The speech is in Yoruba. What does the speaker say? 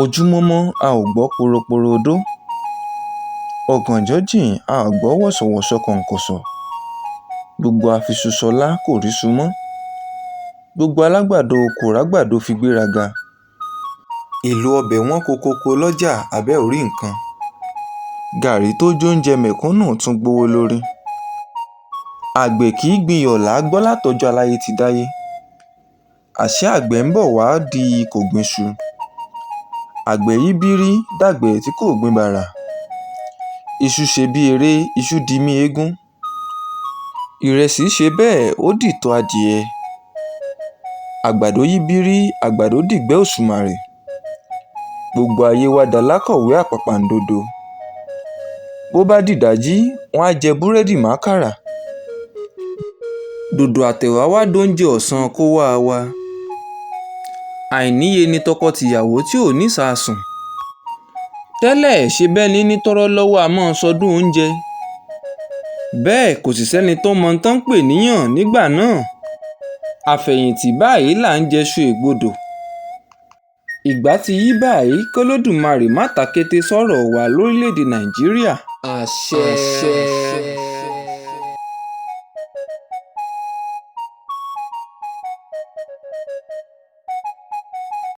Ojúmọ́ mọ́, a ò gbọ́ poroporo odó, ọ̀gànjọ́ jìn, a ò gbọ́ wọ̀sọ̀wọ̀sọ kọ̀ǹkọ̀sọ̀. Gbogbo afiṣúsọlá kò ríṣu mọ́, gbogbo alágbàdo kò rágbàdo fi gbéraga. Èlò ọbẹ̀ wọ́n kókó ko lọ́jà, abẹ́ẹ̀ ò rí nǹkan. Gàárì tó jóúnjẹ mẹ̀kúnnù tún gbówó lórí. Àgbẹ̀ kì í gbìn'yọ̀ là á gbọ́ látọjọ́ aláyé ti dáyé. Àṣé àgbẹ̀ ń bọ̀ wá di kògbinṣu. Àgbẹ̀ yí bírí dàgbẹ̀ tí kò gbin bàrà. Iṣu ṣe bí eré, iṣu dimí eégún. Ìrẹsì ṣe bẹ́ẹ̀ ó dìtọ̀ adìẹ. Àgbàdo yí bírí, àgbàdo dìgbẹ́ òṣùmàrè. Gbogbo ayé wá dalákọ̀wé àpàpàǹdodo. Bó bá dìdájí, wọ́n á jẹ búrẹ́dì mákàrà. Dòdò àtẹ̀wà wá dóúnjẹ ọ̀sán kóówáa wa. Àìníye ni tọkọ-tìyàwó tí ò nísasùn. Tẹ́lẹ̀ ṣebẹ́ni ní tọ́rọ́ lọ́wọ́ á máa ṣọdún oúnjẹ. Bẹ́ẹ̀ kò sì sẹ́ni tó mọ ohun tán ń pè níyàn nígbà náà. Àfẹ̀yìntì báyìí là ń jẹṣu ègbodò. Ìgbà tí yí báyìí, k'Olódùmarè má tàkété sọ́rọ̀ wa lórílẹ̀-èdè Nàìjíríà. Àṣẹ.